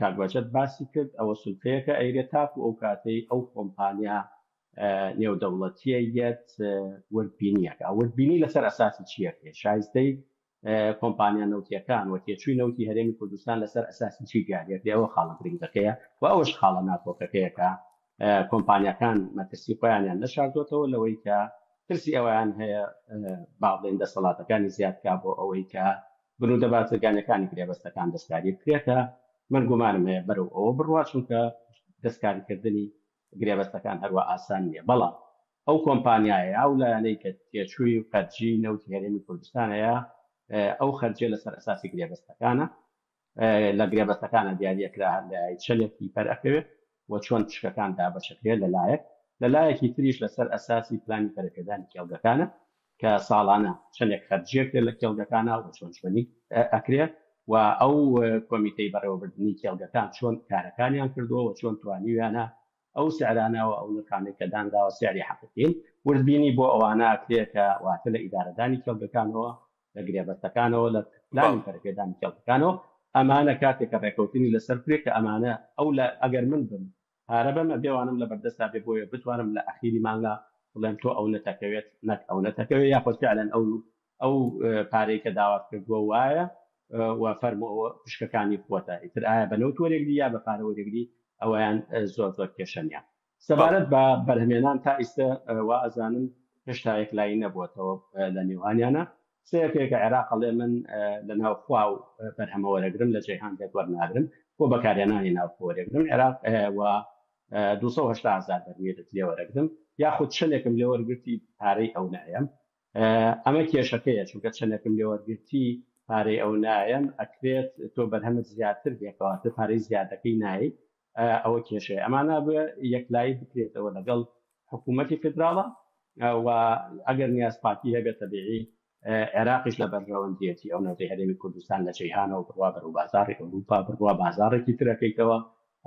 کاک بەجەت باسی کرد ئەوە سولفەیەکە ئەیرێت تاکو ئەو کاتەی ئەو کۆمپانیا نێودەوڵەتیە یەت وردبینیەکە وردبینی لەسەر ئەساسی چیەکرێت شایستەی کۆمپانیا نەوتیەکان و تێچووی نەوتی هەرێمی کوردستان لەسەر ئەساسی چی دیاریەکرێ ئەوە خاڵە گرنگەکەیە و ئەوەش خاڵە ناکۆکەکەیە کە کۆمپانیاکان مەترسی خۆیانیان نەشاردۆتەوە لەوەی کە ترسی ئەوەیان هەیە با بڵێین دەسەڵاتەکانی زیاد کا بۆ ئەوەی کە بنوودە بازرگانیەکانی گرێبەستەکان دەستکاری بکرێ کە من گومانم هەیە بەرەو ئەوە بڕوا چونکە دەستکاریکردنی گرێبەستەکان هەروا ئاسان نییە بەڵام ئەو کۆمپانیایە ئەو لایەنەی کە تێچووی و خەرجی نەوتی هەرێمی کوردستان هەیە ئەو خەرجیە لەسەر ئەساسی گرێبەستەکانە لە گرێبەستەکانە دیاریەکرا هەر لای چەندێکی پەر ئەکەوێت و چۆن پشکەکان دابەشەکرێت لە لایەک، لە لایەکی تریش لەسەر ئەساسی پلانی پەرەپێدانی کێڵگەکانە کە ساڵانە چەندێک خەرجیەکرێت لە کێڵگەکانا و چۆن چۆنی ئەکرێ و ئەو کۆمیتەی بەڕێوەبردنی کێڵگەکان چۆن کارەکانیان کردووە و چۆن توانیویانە ئەو سعرانە و ئەو نرخانەی کە دانراوە سعری حەقیقین وردبینی بۆ ئەوانە ئەکرێ کە واتە لە ئیدارەدانی کێڵگەکانەوە لە گرێبەستەکانەوە لە پلانی پەرەپێدانی کێڵگەکانەوە ئەمانە کاتێک کە ڕێکەوتنی لەسەر بکرێت کە ئەمانە ئەو لە ئەگەر من بم پارە بەم ئەبێ وانم لە بەردەستا بێ بۆیە بتوانم لە ئەخیری مانگا بڵێم تۆ ئەو نەتەکەوێت نەک ئەو نەتەکەوێت یاخود فعلەن ئەو ئەو پارەی کە داوات کردووە وایە و فەرموو ئەوە پشکەکانی خۆتە ئیتر ئایا بە نەوت وەرێگری یا بە پارە وەرێگری ئەوەیان زۆر زۆر کێشە نیە. سەبارەت بە بەرهەمێنان تا ئیستە وا ئەزانم هێشتا یەکلایی نەبووەتەوە لە نێوانیانە. قسەیەکەیە کە عێراق ئەڵێ من لە ناوخوا و بەرهەمە وەرەگرم لە جەیهان لێت وەرناگرم بۆ بەکارهێنانی ناوخۆ وەرەگرم عێراق و 280 هەزار بەرمیلت لێ وەرەگرم یاخود چەندێکم لێ وەرگرتی پارەی ئەو نایەم ئەمە کێشەکەیە چونکە چەندێکم لێ وەرگرتی پارەی ئەو نایەم ئەکرێت تۆ بەرهەمت زیاتر بێ کەواتە پارەی زیادەکەی نایەی ئەوە کێشەیە ئەمانە بێ یەکلایی بکرێتەوە لەگەڵ حکوومەتی فیدراڵە و ئەگەر نیاز پاکی هەبێت تەبیعی عێراقیش لە بەرژەوەندیەتی ئەو نەوتەی هەرێمی کوردستان لە جەیهانەوە بڕوا بەرەو بازاڕی ئەوروپا بڕوا بازاڕێکی ترەکەیتەوە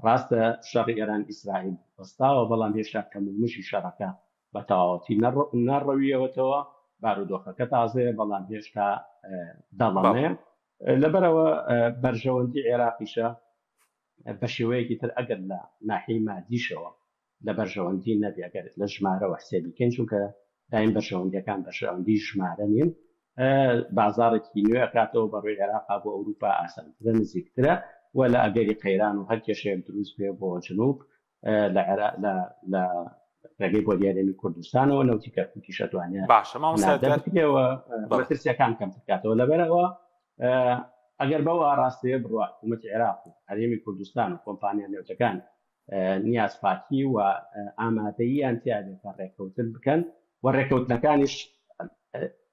ڕاستە شەڕی ئێران ئیسرائیل وەستاوە بەڵام هێشتا کەم و مژی شەڕەکە بە تەواوەتی نەڕەویەوەتەوە بارودۆخەکە تازەیە بەڵام هێشتا دەڵەمەیە لەبەرەوە بەرژەوەندی عێراقیشە بە شێوەیەکی تر ئەگەر لە ناحیەی مادیشەوە لە بەرژەوەندی نەبێ ئەگەر لە ژمارەوە حسێبی کەین چونکە دایم بەرژەوەندیەکان بەرژەوەندی ژمارە نین بازاڕێکی نوێ ئەکاتەوە بە ڕووی عێراقا بۆ ئەوروپا ئاسانترە نزیکترە و لە ئەگەری قەیران و هەر کێشەیەک دروست بێ بۆ جنوب. لە عێراق لە لە ڕێگەی بۆ دیارێمی کوردستانەوە نەوتی کەرکووکیش ئەتوانێ باشە مامۆستا هەناردە بکرێەوە مەترسیەکان کەمتر کاتەوە لەبەرەوە ئەگەر بەو ئاراستەیە بڕوا حکوومەتی عێراق و هەرێمی کوردستان و کۆمپانیا نەوتەکان نیازپاکی و ئامادەییان تیا بێت کە ڕێککەوتن بکەن و ڕێککەوتنەکانیش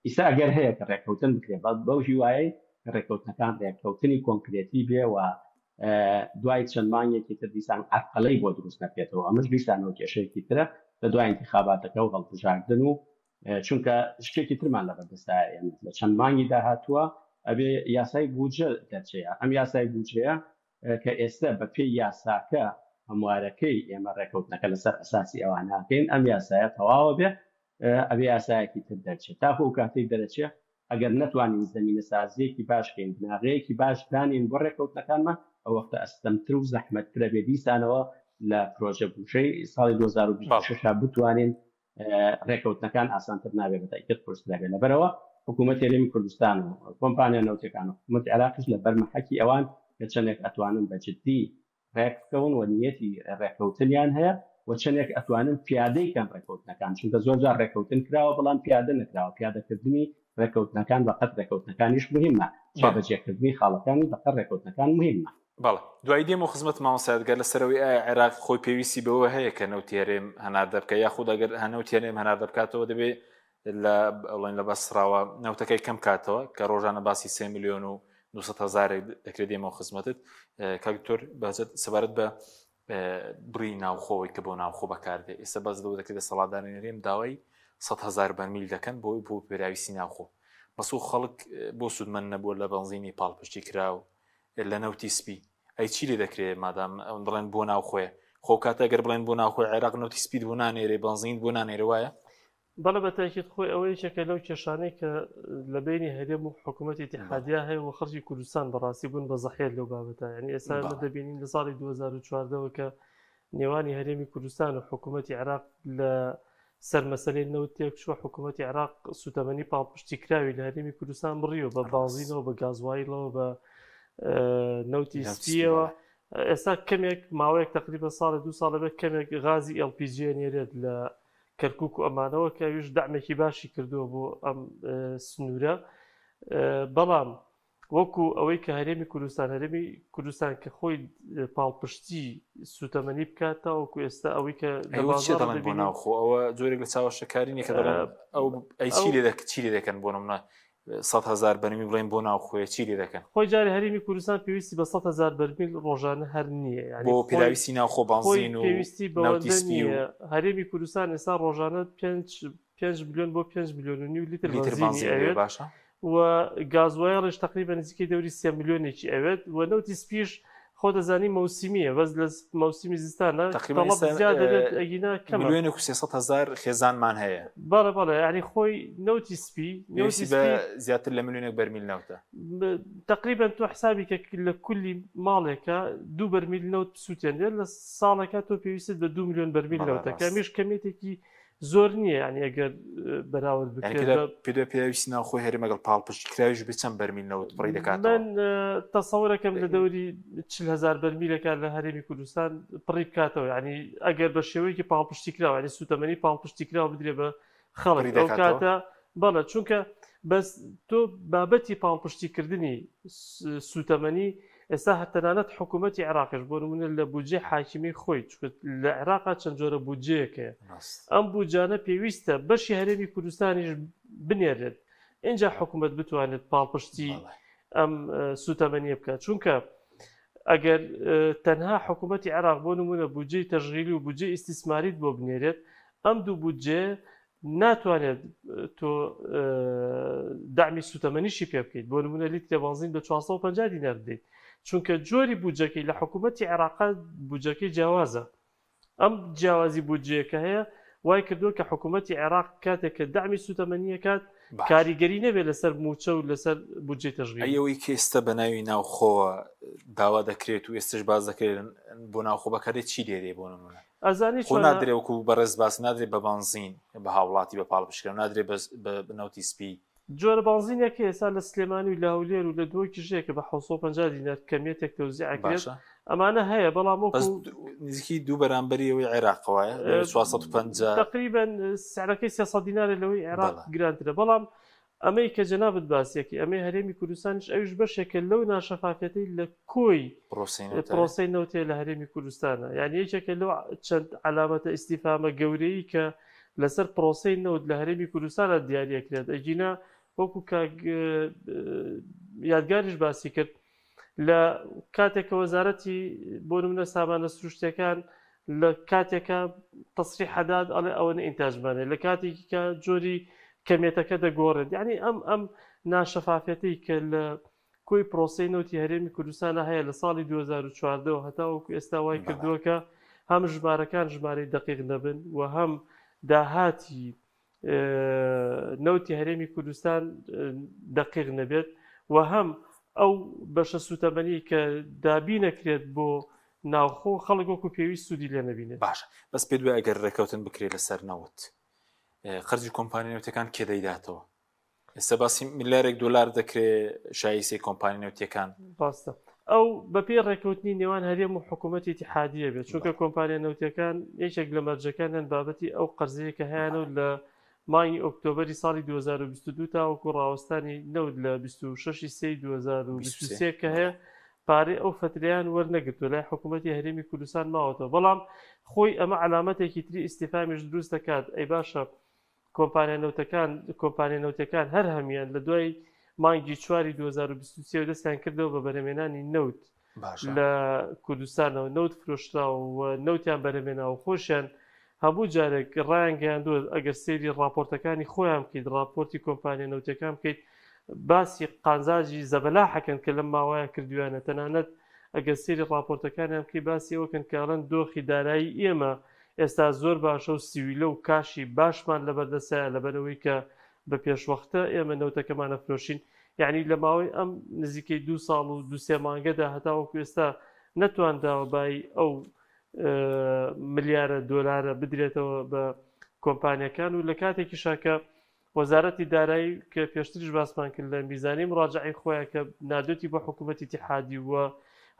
ئیستا ئەگەر هەیە کە ڕێککەوتن بکرێت بە بەو هیوایەی کە ڕێککەوتنەکان ڕێککەوتنی کۆنکرێتی بێ و دوای چەند مانگێکی تر دیسان عەرقەلەی بۆ دروست نەکرێتەوە ئەمەش دیسانەوە کێشەیەکی ترە لە دوای ئینتیخاباتەکە و هەڵبژاردن و چونکە شتێکی ترمان لە بەردەستایە ئێمە لە چەند مانگی داهاتووە ئەبێ یاسای بودجە دەرچەیە ئەم یاسای بودجەیە کە ئێستا بە پێی یاساکە هەموارەکەی ئێمە ڕێکەوتنەکە لەسەر ئەساسی ئەوان ناکەین ئەم یاسایە تەواوە بێ ئەبێ یاسایەکی تر دەرچێت تاکو ئەو کاتەی دەرەچێ ئەگەر نەتوانین زەمینەسازییەکی باش کەین بناغەیەکی باش دانێین بۆ ڕێکەوتنەکانمان ئەو وەختە ئەستەمتر و زەحمەتترە بێ دیسانەوە لە پرۆژە بوژەی ساڵی 2026 بتوانین ڕێکەوتنەکان ئاسانتر نابێت بە تاکید قورستر ئەبێت لەبەرئەوە حکوومەتی هەرێمی کوردستان و کۆمپانیا نەوتیەکان و حکوومەتی عێراقیش لە بەر مەحەکی ئەوان کە چەندێک ئەتوانن بە جدی ڕێک بکەون و نیەتی ڕێکەوتنیان هەیە و چەندێک ئەتوانن پیادەی کەن ڕێکەوتنەکان چونکە زۆر جار ڕێکەوتن کراوە بەڵام پیادە نەکراوە پیادەکردنی ڕێکەوتنەکان بەقەد ڕێکەوتنەکانیش مهمە جێبەجێکردنی خاڵەکانی بەقەد ڕێکەوتنەکان مهمە. بەڵێ دوایی دێم و خزمەت مامۆستا یادگار لەسەر ئەوەی ئایا عێراق خۆی پێویستی بەوە هەیە کە نەوتی هەرێم هەناردە بکە یاخود ئەگەر نەوتی هەرێم هەناردە بکاتەوە دەبێ لە بڵێن لە بەسڕاوە نەوتەکەی کەم کاتەوە کە ڕۆژانە باسی 3 میلیۆن و 200 هەزارێک دەکرێت دێمەوە خزمەتت کاک دکتۆر بەهجەت سەبارەت بە بڕی ناوخۆی کە بۆ ناوخۆ بەکاردێ ئێستا باس لەوە دەکرێت دەسەڵاتدارانی هەرێم داوای 100 هەزار بەرمیل دەکەن بۆی بۆ پێداویستی ناوخۆ بەس و خەڵک بۆ سوودمەند نەبووە لە بەنزینی پاڵپشتی کراو لە نەوتی سپی ئەی چی لێ دەکرێ مادام ئەون دەڵێن بۆ ناوخۆیە خۆ کاتە گەر بڵێن بۆ ناوخۆی عێراق نەوتی سپیت بۆ نانێرێ بەنزینت بۆ نانێرێ وایە؟ بەڵێ بە تاکید خۆی ئەوە یەکێکە لەو کێشانەی کە لە بینی هەرێم و حکوومەتی ئیتیحادیا هەیە و خەڵکی کوردستان بەڕاستی بوون بە زەحیەت لەو بابەتە یعنی ئێستا ئێمە دەبینین لە ساڵی 2014ەوە کە نێوانی هەرێمی کوردستان و حکوومەتی عێراق لە سەر مەسەلەی نەوت تێکچووە، حکوومەتی عێراق سووتەمەنی پاڵپشتی کراوی لە هەرێمی کوردستان بڕیوە بە بانزینەوە بە گازوایلەوە بە نەوتی سپیەوە ئێستا کەمێک ماوەیەک تقریبا ساڵی دو ساڵە بێت کەمێک غازی LPG نێرێت لە کەرکک و ئەمانەوە کە ئەویش دامێکی باشی کردووە بۆ ئەم سنوورە بەڵام وەکو ئەوەی کە هەرێمی کوردستان هەرێمی کوردستان کە خۆی پاڵپشتی سوتەمەنی بکات تاوەکو ئێستا ئەوەی کە لە بازاڕ دەبینین بۆ ناوخۆ ئەوە جۆرێک لە چاوەشەکاری نییە کە دەڵێن ئەو ئەی چی لێ دەک چی لێ دەکەن بۆ نمونە 100 هەزار بەرمیل بڵێن بۆ ناوخۆیە چی لێ دەکەن؟ خۆی جارێ هەرێمی کوردستان پێویستی بە 100 هەزار بەرمیل ڕۆژانە هەر نییە یعنی بۆ پێداویستی ناوخۆ بانزین و پێویستی بەوەندە نییە هەرێمی کوردستان ئێستا ڕۆژانە پێنج 5 ملیۆن بۆ 5 ملیۆن و نیو لیتر بەنزینی ئەوێت باشە و گازوایڵیش تقریبا نزیکەی دەوری 3 ملیۆنێکی ئەوێت و نەوتی سپیش خۆ دەزانی مەوسیمیە بەس لە مەوسیمی زستانە تقریبا زیاد دەبێت ئەگینا کەمە ملیۆنێک و 300 هەزار خێزانمان هەیە بەڵێ بەڵێ یعنی خۆی نەوتی سپی نەوتی بە زیاتر لە ملیۆنێک بەرمیل نەوتە تقریبا تۆ حسابی کە لە کولی ماڵێکە دوو بەرمیل نەوت بسووتێنرێت لە ساڵێکە تۆ پێویستت بە دو میلیۆن بەرمیل نەوتە کە ئەمیش کەمیەتێکی زۆر نییە یعنی ئەگەر بەراورد بکرێت پێ پێویستی ناوخۆی هەرێم ئەگەڵ پاڵپشتی کراویش بێ چەند بەرمیل نەوت پڕی دەکات من تەسەورەکەم لە دەوری 40 هزار بەرمیلەکە لە هەرێمی کوردستان پڕی بکاتەوە یعنی ئەگەر بە شێوەیەکی پاڵپشتی کراوە یعنی سوتەمەنی پاڵپشتی کراوە بدرێ بە خەڵک ئەو کاتە بەڵێ چونکە بەس تۆ بابەتی پاڵپشتیکردنی سوتەمەنی ئێستا تەنانەت حکوومەتی عێراقش بۆ نمونە لە بودجەی حاکمی خۆی چونکە لە عێراقا چەند جۆرە بودجەیەک هەیە ئەم بودجانە پێویستە بەشی هەرێمی کوردستانیش بنێرێت اینجا حکوومەت بتوانێت پاڵپشتی ئەم سوتەمەنیە بکات چونکە ئەگەر تەنها حکوومەتی عێراق بۆ نمونە بودجەی تەشغیلی و بودجەی ئیستیسماریت بۆ بنێرێت ئەم دوو بودجێ ناتوانێت تۆ دەعمی سوتەمەنیشی پێ بکەیت بۆ نمونە لیترێ بەنزین بە 450 دینار بدەیت چونکە جۆری بودجەکەی لە حکوومەتی عێراق بودجەکەی جیاوازە ئەم جیاوازی بودجەیەکە هەیە وای کردووە کە حکوومەتی عێراق کاتێک کە دەعمی سوتەمەنیەکات کاریگەری نەبێت لەسەر موچە و لەسەر بودجەی تەشغیل. ئەوەی کە ئێستا بە ناوی ناوخۆوە داوا دەکرێت و ئێستش باس دەکرێت بۆ ناوخۆ بەکاردێت چی لێ بۆ نمونە؟ ئەزانی خۆ نادرێ وەکو بەڕێز باس نادرێ بە بانزین بە هاوڵاتی بە پاڵپشتکراو نادرێ بە نەوتی سپی. جۆرە بانزینێک هەیە ئێستا لە سلێمانی و لە هەولێر و لە دهۆکیش هەیە کە بە 750 دینار کەمیەتێک تەوزیع ئەکرێت. ئەمانە هەیە بەڵام وەکو نزیکی دوو بەرامبەری ئەوەی عێراقەوە 450 تقریبا سعرەکەی 300 دینارە لەوەی عێراق گرانترە بەڵام ئەمەی کە جەنابت باسیەکی ئەمەی هەرێمی کوردستانیش ئەویش بەشێکە لەو ناشەفافیەتەی لە کۆی پرۆسەی نەوتێ لە هەرێمی کوردستانە یعنی یەکێکە لەو چەند علامەتە ئیسیفامە گەورەی کە لەسەر پرۆسەی نەوت لە هەرێمی کوردستانە دیاریەکرێت ئەگینا وەکو کاک یادگاریش باسی کرد لە کاتێک کە وەزارەتی بۆ نمونە سامانە سروشتەکان لە کاتێکە تەسری حەداد ئەڵێ ئەوەنە ئینتاجمانێ لە کاتێکی کە جۆری کەمێتەکە دەگۆڕێت یعنی ئەم ئەم ناشەفافەتی کە لە کۆی پرۆسی نەوتی هەرێمی کوردستانە هەیە لە ساڵی 2014 هەتاوەکو ئێستا وای کردووە کە هەم ژمارەکان ژمارەی دقیق نەبن و هەم داهاتی نەوتی هەرێمی کوردستان دەقیق نەبێت و هەم ئەو بەشە سوتەمەنی کە دابی نەکرێت بۆ ناوخۆ خەڵک وەکو پێویست سوودی لێ نەبینێت باشە بەس پێ دوای ئەگەر ڕێککەوتن بکرێت لەسەر نەوت خەرجی کۆمپانی نەوتەکان کێ دەیداتەوە ئێستا باسی ملیارێک دۆلار دەکرێ شایسەی کۆمپانی نەوتیەکان. ڕاستە ئەو بەپێی ڕێککەوتنی نێوان هەرێم و حکوومەتی ئیتیحادیە بێت چونکە کۆمپانیا نەوتیەکان یەکێک لە مەرجەکانیان بابەتی ئەو قەرزەیە کە هەیانە و لە مانگی ئۆکتۆبەری ساڵی 2022 تاوەکو ڕاوەستانی نەوت لە 26 سێی 2023 کە هەیە پارەی ئەو فترەیان وەرنەگرتووە لای حکوومەتی هەرێمی کوردستان ماوەتەوە بەڵام خۆی ئەمە عەلامەتێکی تری ئیستیفامیش دروست دەکات ئەی باشە کۆمپانیا نەوتەکان کۆمپانیا نەوتەکان هەر هەموویان لە دوای مانگی چواری 2023 دەستیان کردەوە بە بەرهەمێنانی نەوت لە کوردستانەوە نەوت فرۆشراوە و نەوتیان بەرهەمێناوە خۆشیان هەموو جارێک ڕایانگەیاندووە ئەگەر سەیری ڕاپۆرتەکانی خۆیان بکەیت ڕاپۆرتی کۆمپانیا نەوتەکان بکەیت باسی قانزاجی زەبەلاحەکەن کە لەم ماوەیە کردویانە تەنانەت ئەگەر سەیری ڕاپۆرتەکانیان بکەیت باسی ئەوەکەن کە ئەڵێن دۆخی دارایی ئێمە ئێستا زۆر باشە و سیویلە و کاشی باشمان لەبەردەستایە لەبەرئەوەی کە بە پێشوەختە ئێمە نەوتەکەمان ئەفرۆشین یەعنی لە ماوەی ئەم نزیکەی دوو ساڵ و دوو سێ مانگەدا هەتاوەکو ئێستا نەتوانراوە بایی ئەو ملیارە دۆلارە بدرێتەوە بە کۆمپانیەکان و لە کاتێکیشا کە وەزارەتی دارایی کە پێشتریش باسمان کرد لە میزانی مڕاجعی خۆیان کە نادوێتی بۆ حکوومەتی ئیتیحادی و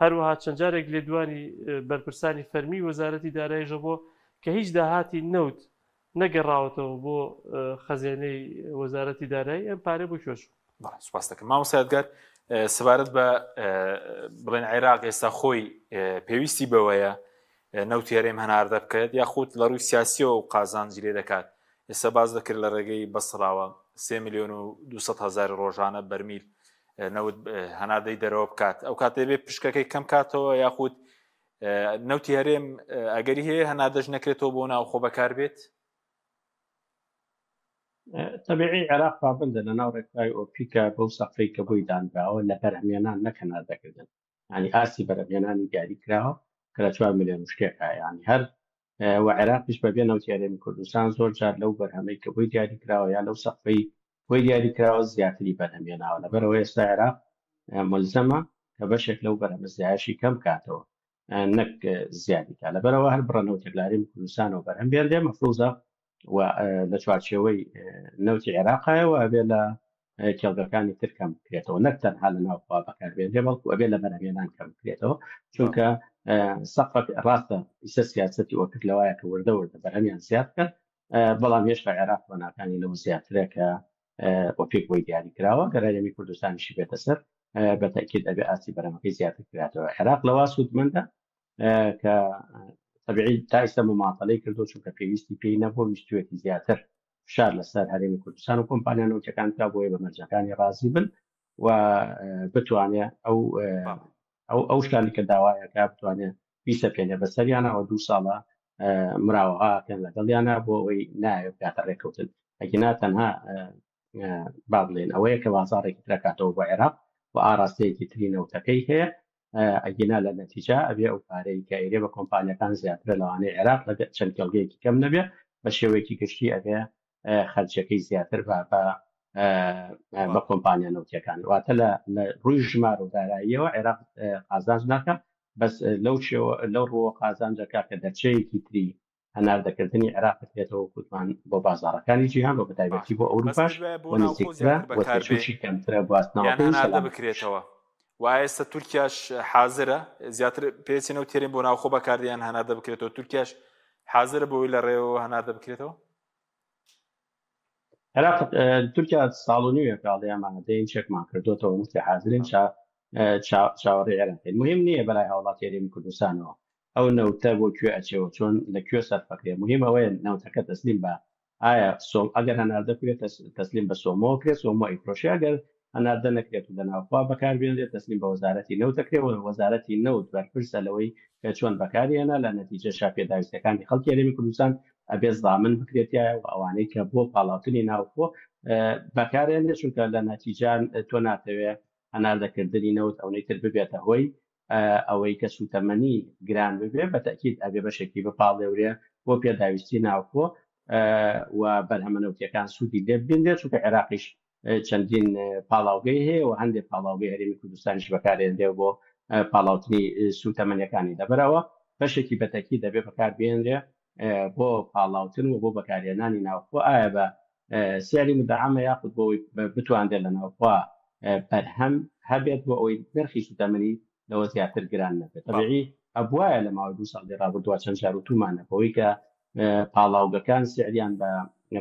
هەروەها چەند جارێک لێدوانی بەرپرسانی فەرمی وەزارەتی داراییشە بۆ کە هیچ داهاتی نەوت نەگەڕاوەتەوە بۆ خەزێنەی وەزارەتی دارایی ئەم پارە بۆ کوێ چوو؟ سپاس دەکەم مامۆستا یادگار سەبارەت بە بڵێن عێراق ئێستا خۆی پێویستی بەوەیە نەوتی هەرێم هەناردە بکرێت یاخود لە ڕووی سیاسیەوە و قازانجی لێ دەکات ئێستا باز دەکرد لە ڕێگەی بەسڕاوە 3 میلیۆن و 200 هزار ڕۆژانە بەرمیل نەوت هەناردەی دەرەوە بکات ئەو کاتێ بێ پشکەکەی کەم کاتەوە یاخود نەوتی هەرێم ئەگەری هەیە هەناردەش نەکرێتەوە بۆ ناوخۆ بەکار بێت تەبیعی عێراق پابندە لە ناو ڕێکخراوی ئۆپیکە بەو سەقفەی کە بۆی دانراوە لە بەرهەمێنان نەک هەناردەکردن ینی ئاستی بەرهەمهێنانی دیاری کراوە کە لە 4 ملیۆن و شتێکە ینی هەر و عێراقیش بەبێ نەوتی هەرێمی کوردستان زۆر جار لەو بەرهەمەی کە بۆی دیاری کراوە یا لەو سەقفەی بۆی دیاری کراوە زیاتری بەرهەمێناوە لەبەرەوە ئێستا عێراق ملزەمە کە بەشێک لەو بەرهەمە زیایشی کەم کاتەوە نەک زیادی کا لەبەرەوە هەر بڕە نەوتێک لە هەرێمی کوردستانەوە بەرهەم بێنرێ مەفروزە و لە چوارچێوەی نەوتی عێراقایەوە ئەبێ لە کێڵگەکانی تر کەم بکرێتەوە نەک تەنها لە ناوخوا بەکاربێنرێ بەڵکو ئەبێ لە بەرهەمێنان کەم بکرێتەوە چونکە سەقفەک ڕاستە ئیسە سیاسەتی ئۆپک لەوایە کە وردە وردە بەرهەمیان زیاد بکەن بەڵام هێشتا عێراق تواناکانی لەو زیاترە کە ئۆپێک بۆی دیاری کراوە گەر هەرێمی کوردستانیشی بێتە سەر بە تەکید ئەبێ ئاستی بەرهەمەکەی زیاتر کراتەوە عێراق لەوا سوودمەندە کە تەبیعی تا ئیستا مماتەلەی کردو چونکە پێویستی پێی نەبوو ویستویەتی زیاتر فشار لەسەر هەرێمی کوردستان و کۆمپانیا نەوتەکان بکا بۆیە بە مەرجەکانی ڕازی بن و بتوانێ ئەو ئەو ئەو شتانی کە داوایەکە بتوانێ بیسەپێنێ بەسەریانەوە دوو ساڵە مراوغاکەن لەگەڵیانە بۆ ئەوەی نایە بگاتە ڕێککەوتن ئەگینا تەنها با بڵێن ئەوەیە کە بازاڕێکی ترەکاتەوە بۆ عێراق و ئاراستەیەکی تری نەوتەکەی هەیە ئەگینا لە نەتیجە ئەبێ ئەو پارەی کە ئەیرێ بە کۆمپانیەکان زیاترە لەوانەیە عێراق لە چەند کێڵگەیەکی کەم نەبێ بە شێوەیەکی گشتی ئەبێ خەرجیەکەی زیاتر بە بە بە کۆمپانیا نەوتیەکان واتە لە ڕووی ژمار و داراییەوە عێراق قازانج ناکە بەس لەو شێوە لەو ڕووە قازانجەکە کە دەرچەیەکی تری هەناردەکردنی عێراق بکرێتەوە کوتمان بۆ بازاڕەکانی جیهان و بەتایبەتی بۆ بەس ئەوروپاش پێت وایە بۆ و ناوخۆ نزیکترە زیاتر و بەکار بێ تێچووشی کەمترە یان گواستنەوەکەی و هەناردە سەلامەتیش. بکرێتەوە؟ و ئێستا تورکیاش حازرە زیاتر پێچی نەوتی هەرێم بۆ ناوخۆ بەکاردیان هەناردە بکرێتەوە تورکیاش حازرە بۆی لە ڕێوە هەناردە بکرێتەوە؟ عێراق تورکیا ساڵ و نیوێکە ئەڵێ ئامادەین چێکمان کردوتەوە وتی حازرین چاوەڕێی عێراقین مهم نییە بەلای هاوڵاتی هەرێمی کوردستانەوە ئەو نەوتە بۆ کوێ ئەچێەوە چۆن لە کوێ سەرفەکرێ مهم ئەوەیە نەوتەکە تەسلیم بە ئایا سۆم ئەگەر هەناردە بکرێت تەسلیم بە سۆمۆ کرێت سۆمۆ ئەیفرۆشێ ئەگەر هەناردە نەکرێت و لە ناوخوا بەکاربێنرێت تەسلیم بە وەزارەتی نەوت دەکرێت و وەزارەتی نەوت بەرپرسە لەوەی کە چۆن بەکاریێنە لە نەتیجەشا پێداویستیەکانی خەڵکی هەرێمی کوردستان ئەبێ زامن بکرێت تیایا و ئەوانەی کە بۆ پاڵاوتنی ناوخۆ بەکارێنرێت چونکە لە نەتیجە تۆ ناتەوێ هەناردەکردنی نەوت ئەونەی تر ببێتە هۆی ئەوەی کە سووتەمەنی گران ببێ بە تەئکید ئەبێ بەشێکی بپاڵێورێ بۆ پێداویستی ناوخۆ و بەرهەمە نەوتیەکان سوودی لێ ببینرێت چونکە عێراقیش چەندین پاڵاوگەی هەیە و هەندێک پاڵاوگەی هەرێمی کوردستانیش بەکارێنرێ بۆ پاڵاوتنی سووتەمەنیەکانی لەبەرئەوە بەشێکی بەتەکی دەبێ بەکار بێنرێ بۆ پاڵاوتن و بۆ بەکارهێنانی ناوخۆ ئایا بە سعری مدعەمە یاخود بۆ ئەوەی بتواندرێت لە ناوخۆ بەرهەم هەبێت بۆ ئەوەی نرخی سوتەمەنی لەوە زیاتر گران نەبێت تەبیعی ئەبوایە لە ماوەی دوو ساڵی ڕابردووە چەند جار وتومانە بەوەی کە پاڵاوگەکان سعریان بە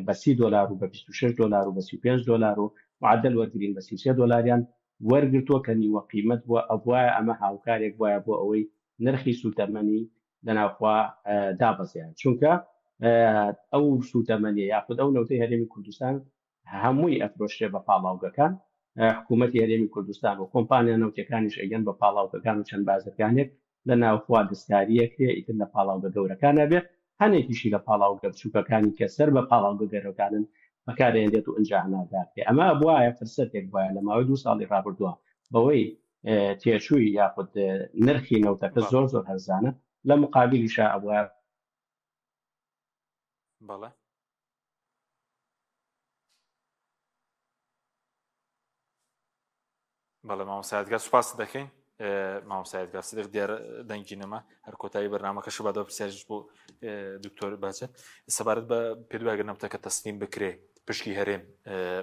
بە 30 دۆلار و بە 26 دۆلار و بە 35 دۆلار و معدل وەرگرین بە 33 دۆلاریان وەرگرتووە کە نیوە قیمەت بووە ئەبوایە ئەمە هاوکارێک بوایە بۆ ئەوەی نرخی سوتەمەنی لە ناوخوا دابەزیان چونکە ئەو سوتەمەنیە یاخود ئەو نەوتەی هەرێمی کوردستان هەمووی ئەفرۆشرێ بە پاڵاوگەکان حکوومەتی هەرێمی کوردستان و کۆمپانیا نەوتەکانیش ئەگەن بە پاڵاوگەکان و چەند بازرگانێک لە ناوخوا دەستکاریەکرێ ئیتر لە پاڵاوگە گەورەکان نەبێ هەنێکیشی لە پاڵاوگە بچووکەکانی کە سەر بە پاڵاوگە گەورەکانن بەکارێنرێت و ئینجا هەناردەکرێ ئەمە ئەبوایە فرسەتێک بوایە لە ماوەی دوو ساڵی ڕابردووە بەوەی تێچووی یاخود نرخی نەوتەکە زۆر زۆر هەرزانە لە مقابلیشا ئەبوایە بەڵێ بەڵێ مامۆستا یادگار سوپاست دەکەین مامۆستا یادگار سدیق دیارە دەنگی نەما هەر کۆتایی بەرنامەکەش بادەوە پرسیاریش بۆ دکتۆر باچەت سەبارەت بە پێ دوای گەر نەوتەکە تەسلیم بکرێ پشکی هەرێم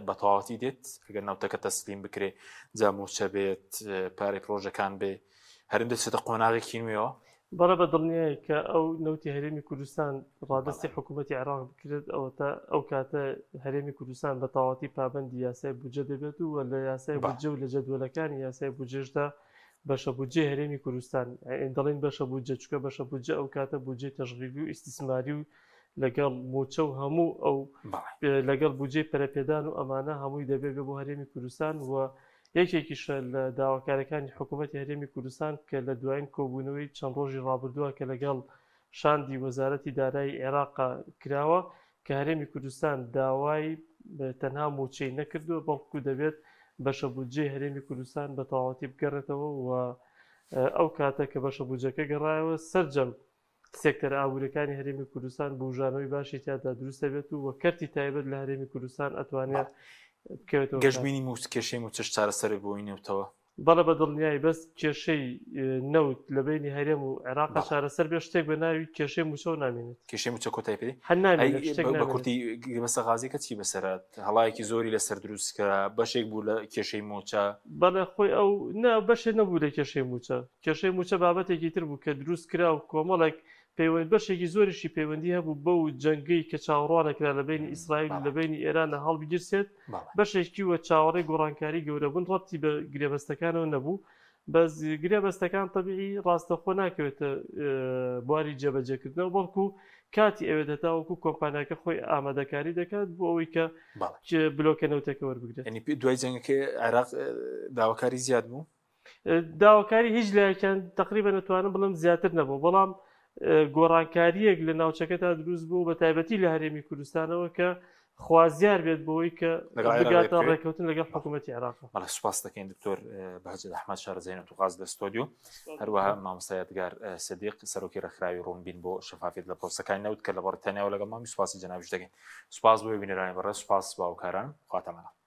بە تەواوەتی دێت ئەگەر نەوتەکە تەسلیم بکرێ جا موچە بێت پارەی پرۆژەکان بێ هەرێم دەچێتە قۆناغێکی نوێەوە بەڵێ بە دڵنیایی کە ئەو نەوتی هەرێمی کوردستان ڕادستی حکوومەتتی عێراق بکرێت ئەوەتا ئەو کاتە هەرێمی کوردستان بە تەواوەتی پابندی یاسای بودجە دەبێت و لە یاسای بودجە و لە جەدوەلەکانی یاسای بودجەشدا بەشە بودجەی هەرێمی کوردستان دەڵێن بەشە بودجە چکە بەشە بودجە ئەو کاتە بودجەی تەشغیلی و ئیستیسماری و لەگەڵ موچە و هەموو ئەو لەگەڵ بودجەی پەرەپێدان و ئەمانە هەمووی دەبێت بۆ هەرێمی کوردستان و یەکێکیشە لە داواکارەکانی حکوومەتی هەرێمی کوردستان کە لە دوایین کۆبوونەوەی چەند ڕۆژی ڕابردووە کە لەگەڵ شاندی وەزارەتی دارایی عێراق کراوە کە هەرێمی کوردستان داوای تەنها مووچەی نەکردووە بەڵکو دەبێت بەشە بودجەی هەرێمی کوردستان بە تەواوەتی بگەڕێتەوە و ئەو کاتە کە بەشە بودجەکە گەڕایەوە سەرجەم سێکتەرە ئابووریەکانی هەرێمی کوردستان بوژانەوەی باشی تیادا دروست دەبێت و کەرتی تایبەت لە هەرێمی کوردستان ئەتوانێت بکەوێتەوە گەشبینی موچ کێشەی موچەش چارەسەر بۆی نەوتەوە بەڵێ بە دڵنیایی بەس کێشەی نەوت لە بینی هەرێم و عێراق چارەسەر بێ شتێک بە ناوی کێشەی موچەوە نامێنێت کێشەی موچە کۆتای پێ هەر نامێنێت شتێک بە نامێنێت. کورتی گرێبەستە غازیەکە چی بەسەرات هەڵایەکی زۆری لەسەر دروست کرا بەشێک بوو لە کێشەی موچە بەڵێ خۆی ئەو نا بەشێ نەبوو لە کێشەی موچە کێشەی موچە بابەتێکی تر بوو کە دروست کرا و کۆمەڵێک پەیوەند بەشێکی زۆریشی پەیوەندی هەبوو بەو جەنگەی کە چاوەڕوانەکرا لە بەینی ئیسرائیل و لە بەینی ئێرانە هەڵبگیرسێت بەشێکی وە چاوەڕێی گۆڕانکاری گەورە بوون ڕەبتی بە گرێبەستەکانەوە نەبوو بەس گرێبەستەکان تەبیعی ڕاستەخۆ ناکەوێتە بواری جێبەجێکردنەوە بەڵکو کاتی ئەوێت هەتاوەکو کۆمپانیاکە خۆی ئامادەکاری دەکات بۆ ئەوەی کە بلۆکە نەوتەکە وەربگرێت. یعنی دوای جەنگەکەی عێراق داواکاری زیاد بوو؟ داواکاری هیچ لایەکیان تقریبا نەتوانم بڵم زیاتر نەبوو بەڵام گۆڕانکاریەک لە ناوچەکەدا دروست بوو بە تایبەتی لە هەرێمی کوردستانەوە کە خوازیار بێت بۆی کە بگاتە ڕێککەوتن لەگەڵ حکوومەتتی عێراق. بەڵێ سوپاس دەکەین دکتۆر بەهجەت ئەحمەد شارەزای نەوت و غاز لە ستۆدیۆ هەروەها مامۆستا یادگار سدیق سەرۆکی ڕێکخراوی ڕوونبین بۆ شەفافیت لە پرۆسەکانی نەوت کە لە بەڕیتانیاوە لەگەڵمانی سوپاسی جەنابیش دەکەین سوپاس بۆ بینەرانی بەڕێز سوپاس باوکاران خواتان لەگەڵ.